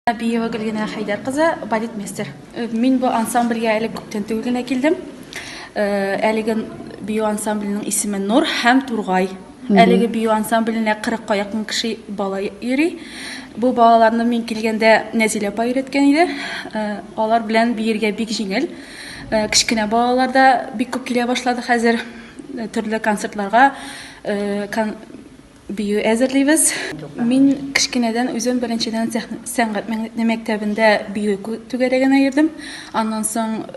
Нәбиева Гөлгенә Хәйдәр кызы, балетмейстер. Мин бу ансамбльгә әле күптән түгел генә килдем. Әлеге бию ансамбленең исеме Нур һәм Тургай. Әлеге бию ансамбленә 40 ка якын кеше бала йөри. Бу балаларны мин килгәндә Нәзилә апа өйрәткән иде. Алар белән биергә бик җиңел. Кечкенә балалар да бик күп килә башлады хәзер. Төрле концертларга Бию әзерлибез. Мин кечкенәдән үзем беренчедән сәнгать мәктәбендә бию түгәрәгенә йөрдем. Аннан соң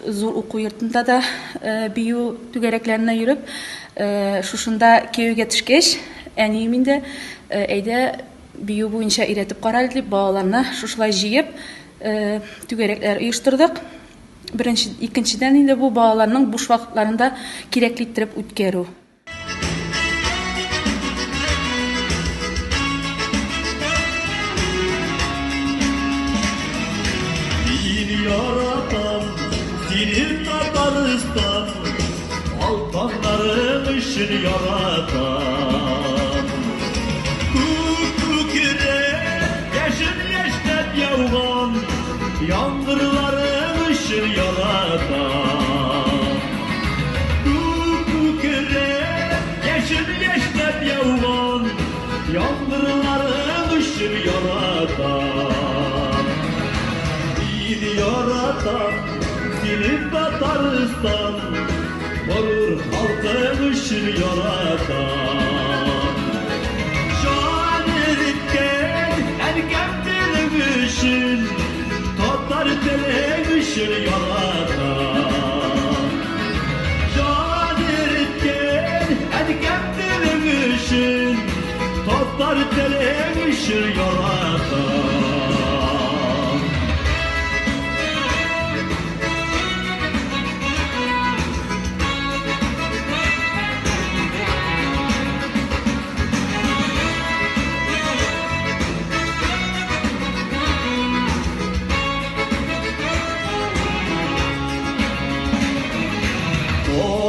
зур уку йортында да бию түгәрәкләренә йөреп, шушында кияүгә төшкәч, әнием инде, әйдә, бию буенча өйрәтеп кара әле дип, балаларны шушылай җыеп, түгәрәкләр оештырдык. Беренче, икенчедән инде бу балаларның буш вакытларын да кирәкле иттереп үткәрү. Сине яратам, сине Татарстан, Алтаннарың өчен яратам. Күк күкрәп, яшен яшьнәп яуган, Яңгырларың өчен яратам. Күк күкрәп, яшен яшьнәп яуган, Яңгырларың өчен яратам. Сине яратам, сине Татарстан, Горур халкың өчен яратам. Җан иреткән әнкәм телең өчен, Татар телең өчен яратам. Җан иреткән әнкәм телең өчен, Татар телең өчен яратам.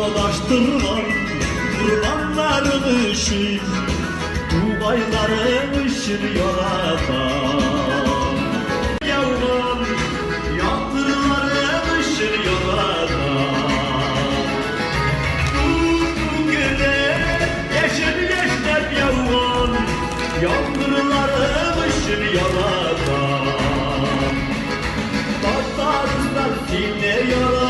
Адаштырган урманнарың өчен, Тугайларың өчен яратам. Яуган яңгырларың өчен яратам. Күк күкрәп, яшен яшьнәп яуган яңгырларың өчен яратам. Татарстан сине яратам.